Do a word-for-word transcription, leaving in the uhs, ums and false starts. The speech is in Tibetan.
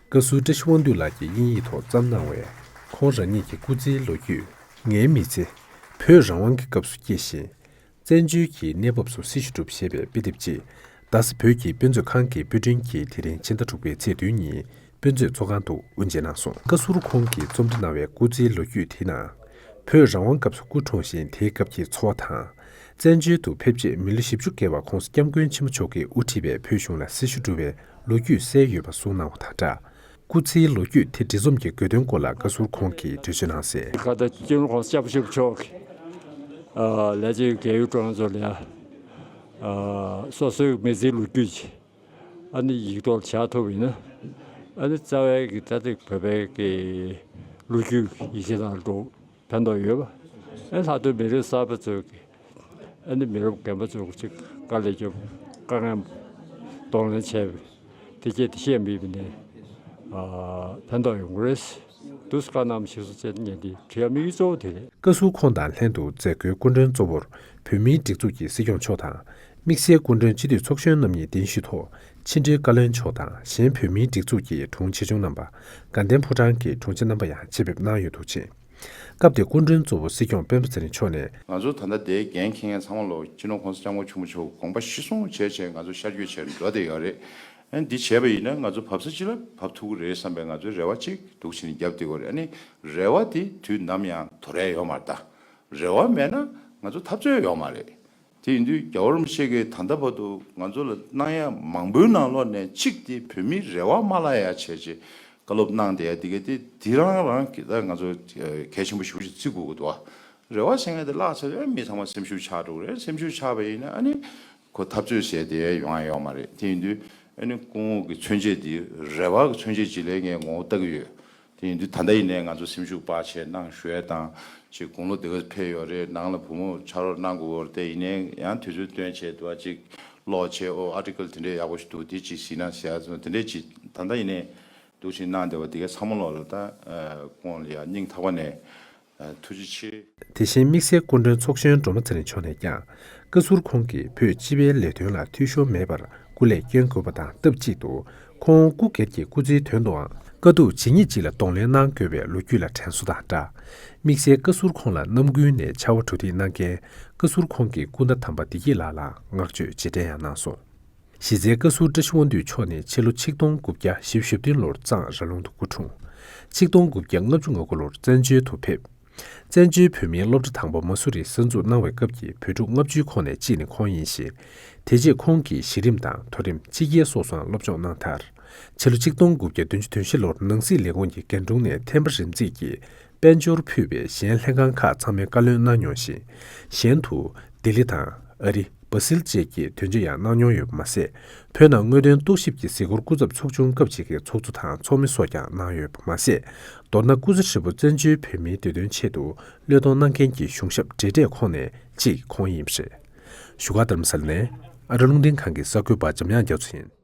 བཀའ་ཟུར་བཀྲ་ཤིས་དབང་འདུས་ལགས་ཀྱིས་དབྱིན་ཡིག་ཐོག་བརྩམས་གནང་བའི་ཁོང་རང་ཉིད་ཀྱི་སྐུ་ཚེའི་ལོ་རྒྱུས། ངའི་མི་ཚེ། བོད་རང་དབང་གི་སྐབས་སུ་སྐྱེས་ཤིང་། བཙན་བྱོལ་གྱི་གནས་བབ་སོགས་སྲི་ཞུ་བསྒྲུབས་ཞེས་པའི་དཔེ་དེབ་ཅིག་རྡ་ས་བོད་ཀྱི་དཔེ་མཛོད་ཁང་གི་པོད་ཁྲིན་གྱིས་དེ་རིང་ཕྱི་ཟླ་དྲུག་པའི་ཚེས་བདུན་ཉིན་དཔེ་མཛོད་ཚོགས་ཁང་དུ་དབུ་འབྱེད་གནང་སོང་། བཀའ་ཟུར་ཁོང་གིས་རྩོམ་འབྲི་གནང་བའི་སྐུ་ཚེའི་ལོ་རྒྱུས་དེའི་ནང་། བོད་རང་དབང་སྐབས་སུ་སྐུ་འཁྲུངས་ཤིང་དེའི་སྐབས་ཀྱི་འཚོ་བ་དང་། བཙན་བྱོལ་དུ་ཕེབས་རྗེས་མི་ལོ་བཞི་བཅུ་བརྒལ་བར་༸གོང་ས་༸སྐྱབས་མགོན་ཆེན་པོ་མཆོག་གིས་དབུ་ཁྲིད་པའི་བོད་གཞུང་ལ་སྲི་ཞུ་བསྒྲུབས་པའི་ལོ་རྒྱུས་གསལ་ཡོད་པ་གསུངས་གནང་བ་དང་སྦྲགས། སྐུ་ཚེའི་ལོ་རྒྱུས་དེ་འབྲི་རྩོམ་གྱི་དགོས་དོན་སྐོར་ལ་བཀའ་ཟུར་ཁོང་གིས་འགྲེལ་བརྗོད་གནང་གསལ། ཁ་ད་སྤྱི་ནོར་༸གོང་ས་༸སྐྱབས་མགོན་ཆེན་པོ་མཆོག་གིས་ཨ་ལས་བྱེད་རྒས་ཡོལ་གྲོན་ཚོ་ལ་ཨ་སོ་སོའི་མི་ཚེའི་ལོ་རྒྱུས་ཅིག་ཨ་ནི་ཡིག་ཐོག་བཞག་ཐུབ་ཡིན་ན། ཨ་ནི་རྩ་བའི་གི་ད་ལྟ་བོད་པའི་གི་ལོ་རྒྱུས་ཡིག་ཆ་ནང་འགྲོ་ཕན་ཐོགས་ཡོད་པ། ཨ་ནི་ལྷག་དོན་མི་རབས་གསར་པ་ཚོས་གི་ཨ་ནི་མི་རབས་རྒན་པ་ཚོ་གཅིག་དཀའ་ལས་རྒྱབ། དཀའ་ངལ་གདོང་ལེན་བྱས་པའི་དེ་རྗེས་དེ་བཤད་མི་བ་ནས་ཨ་ཕན་ཐོགས་ཡོང་གི་རེད། དུས་བཀའ་གནང་ཞིག་སོ་བྱས་ངས་འདི་བྲིས་ཡ་དམིགས་ཡུལ་གཙོ་བོ་དེ་རེད། བཀའ་ཟུར་ཁོང་དང་ལྷན་དུ་མཛད་སྒོའི་སྐུ་མགྲོན་གཙོ་བོར་བོད་མིའི་སྒྲིག་འཛུགས་ཀྱི་སྲིད་སྐྱོང་མཆོག་དང་། དམིགས་བསལ་སྐུ་མགྲོན་སྤྱི་འཐུས་ཚོགས་གཞོན་རྣམ་གཉིས་གདན་ཞུས་ཐོག་ཕྱི་དྲིལ་བཀའ་བློན་མཆོག་དང་གཞན་བོད་མིའི་སྒྲིག་འཛུགས་ཀྱི་དྲུང་ཆེ་ཆུང་རྣམ་པ། དགའ་ལྡན་ཕོ་བྲང་གི་དྲུང་ཆེ་རྣམ་པ་ཡང་ཆེད་ཕེབས་གནང་ཡོད་འདུག་ཅིང་། སྐབས་དེར་སྐུ་མགྲོན་གཙོ་བོ་སྲིད་སྐྱོང་སྤེན་པ་ཚེ་རིང་མཆོག་ནས། ང་ཚོ་ད་ལྟ་དེའི་འགན་འཁྱེར་མཁན་ཚང་མ་ལོ་སྤྱི་ནོར་༸གོང་ས་༸སྐྱབས་མགོན་ཆེན་པོ་མཆོག་དགོངས་པ་གཞིར་བཟུང་བྱས་བྱས་ང་ཚོ་ཤར་བསྐྱོད་བྱས་འགྲོ་བསྡད་ཡོད་རེད། ཨ་ནི་འདི་བྱས་པ་ཡིན་ན་ང་ཚོ་བབས་ས་ཅིག་ལ་བབས་ཐུབ་ཀྱི་རེད་བསམ་པའི་ང་ཚོའི་རེ་བ་ཅིག་འདུག་བྱས་ནས་བརྒྱབ་བསྡད་ཡོད་རེད། ཨ་ནི་རེ་བ་དེ་དུས་ནམ་ཡང་དོར་ཡ་ཡོད་མ་རེད་ད། རེ་བ་མེད་ན་ང་ཚོ་འཐབ་རྩོད་ཡོད་མ་རེད། དེ་ཡིན་དུས་རྒྱལ་བ་རིན་པོ་ཆེ་གིས་ད་ལྟ་བར་དུ་ང་ཚོ་ལ་གནང་ཡ་མང་པོའི་ནང་ལོགས་ནས་གཅིག་དེ་བོད་མིའི་རེ་བ་མ་བརླག་ཡ་བྱས་རྗེས་བཀའ་སློབ་གནང་བསྡད་ཡ་དེ་ག་དེ་དེ་རང་རང་གི་ད་ང་ཚོ་གལ་ཆེན་པོ་ཞེ་པོ་ཅིག་བརྩི་དགོས་ཀྱི་འདུག་ཨ། རེ་བ་ཟེར་མཁན་དེ་བརླག་ཚར་ཡ་མི་ཚང་མ་སེམས་ཤུགས་ཆག་འགྲོ་གི་རེད། སེམས་ཤུགས་ཆག་པ་ཡིན་ན་ཨ་ནི་ཁོ་འཐབ་རྩོད་བྱས་བསྡད་ཡ་ཡོང་ཡ་ཡོད་མ་རེད། དེ་ཡིན་དུས་ཨ་ནི་སྐུ་ངོ་གི་མཚོན་བྱེད་དེ་རེ་བ་གི་མཚོན་བྱེད་ཅིག་ལ་ངས་ངོ་བོ་ལྟ་གི་ཡོད། དེ་ཡིན་དུས་ད་ལྟ་ཡིན་ནའི་ང་ཚོ་སེམས་ཤུགས་སྤར་བྱས་གནང་ཞུ་ཡས་དང་། ཅིག་དགུང་ལོ་དེ་ག་ཕེབས་ཡོད་རེད། ནང་ལ་བུ་མོ་ཕྱག་རོགས་གནང་དགོས་ཡོད་རེད། དེ་ཡིན་ནའི་ཡང་དུས་ཚོད་བཏོན་བྱས་འདུག་ཨ། ཅིག་ཀློག་བྱས་ཨོ་ཨར་ཊི་ཀལ་དེ་འདྲས་ཡག་པོ་ཞིག་འདུག་དེ་ཅིག་གཟིགས་ན་ཟེར་ཡ་ཚོ་དེ་འདྲས་ཅིག་ད་ལྟ་ཡིན་ནའི་འདུག་ཅིག་གནང་བསྡད་པ་དེ་ག་ཚང་མ་ལོག་ལ་ད་ཁོང་ལ་ཡ་སྙིང་ཐག་པ་ནས་ཐུགས་རྗེ་ཆེ། དེ་བཞིན་དམིགས་བསལ་སྐུ་མགྲོན་ཚོགས་གཞོན་སྒྲོལ་མ་ཚེ་རིང་མཆོག་ནས་ཀྱང་། བཀའ་ཟུར་ཁོང་གིས་བོད་སྤྱི་པའི་ལས་དོན་ལ་འཐུས་ཤོར་མེད་པར་སྐུ་ལས་སྐྱོན་དགོས་པ་དང་སྟབས་གཅིག་ཏུ། ཁོང་སྐུ་སྒེར་གྱི་སྐུ་ཚེའི་དོན་དུའང་དཀའ་སྡུག་ཇི་སྙེད་ཅིག་ལ་གདོང་ལེན་གནང་དགོས་པའི་ལོ་རྒྱུས་ལ་དྲན་གསོ་དང་སྦྲགས། དམིགས་བསལ་བཀའ་ཟུར་ཁོང་ལ་རྣམ་ཀུན་ནས་ཕྱར་བ་གྲུ་འདེགས་གནང་མཁན་བཀའ་ཟུར་ཁོང་གི་སྐུ་ཟླ་དམ་པ་བདེ་སྐྱིད་ལགས་ལ་བསྔགས་བརྗོད་རྗེས་དྲན་ཡང་གནང་སོང་། གཞི་རྩའི་བཀའ་ཟུར་བཀྲ་ཤིས་དབང་འདུས་མཆོག་ནི་ཕྱི་ལོ་ཆིག་སྟོང་དགུ་བརྒྱ་བཞི་བཅུ་ཞེ་བདུན་ལོར་གཙང་ར་ལུང་དུ་སྐུ་འཁྲུངས། ཆིག་སྟོང་དགུ་བརྒྱ་ལྔ་བཅུ་ང་དགུ་ལོར་བཙན་བྱོལ་དུ་ཕེབས། བཙན་བྱོལ་བོད་མིའི་སློབ་གྲྭ་དང་པོ་མ་སུ་རི་གསར་འཛུགས་གནང་བའི་སྐབས་ཀྱི་བོད་ཕྲུག་ལྔ་བཅུའི་ཁོངས་ནས་གཅིག་ནི་ཁོང་ཡིན་ཞིང་། དེ་རྗེས་ཁོང་གིས་གཞི་རིམ་དང་མཐོ་རིམ་ཕྱི་རྒྱལ་སོགས་སུའང་སློབ་སྦྱོང་གནང་མཐར། ཕྱི་ལོ་ཆིག་སྟོང་དགུ་བརྒྱ་བདུན་ཅུ་དོན་བཞི་ལོར་ནང་སྲིད་ལས་ཁུངས་ཀྱི་རྒན་དྲུང་ནས་ཐེམ་པ་རིམ་འཛེགས་ཀྱིས་དཔལ་འབྱོར་ཕུད་པའི་གཞན་ལྷན་ཁང་ཁག་ཚང་མའི་བཀའ་བློན་གནང་མྱོང་ཞིང་། གཞན་དུ་ལྡི་ལི་དང་ཨ་རི། སྦ་སིལ་བཅས་ཀྱི་དོན་གཅོད་ཡང་གནང་མྱོང་ཡོད་པ་མ་ཟད། བོད་ནང་དངོས་དོན་རྟོག་ཞིབ་ཀྱི་གཟིགས་སྐོར་སྐུ་ཚབ་ཚོགས་ཆུང་སྐབས་གཅིག་གི་ཚོགས་གཙོ་དང་ཚོགས་མི་སོགས་ཀྱང་གནང་ཡོད་པ་མ་ཟད། མདོར་ན་སྐུ་ཚེ་ཧྲིལ་པོ་བཙན་བྱོལ་བོད་མིའི་བདེ་དོན་ཆེད་དུ་བློས་གཏོང་གནང་མཁན་གྱི་གཞུང་ཞབས་བགྲེས་གྲས་ཁོངས་ནས་གཅིག་ཁོང་ཡིན་པ་རེད། བཞུགས་སྒར་རྡ་རམ་ས་ལ་ནས་ཨ་རི་རླུང་འཕྲིན་ཁང་གི་གསར་འགོད་པ་འཇམ་དབྱངས་རྒྱ་མཚོ་ཡིན།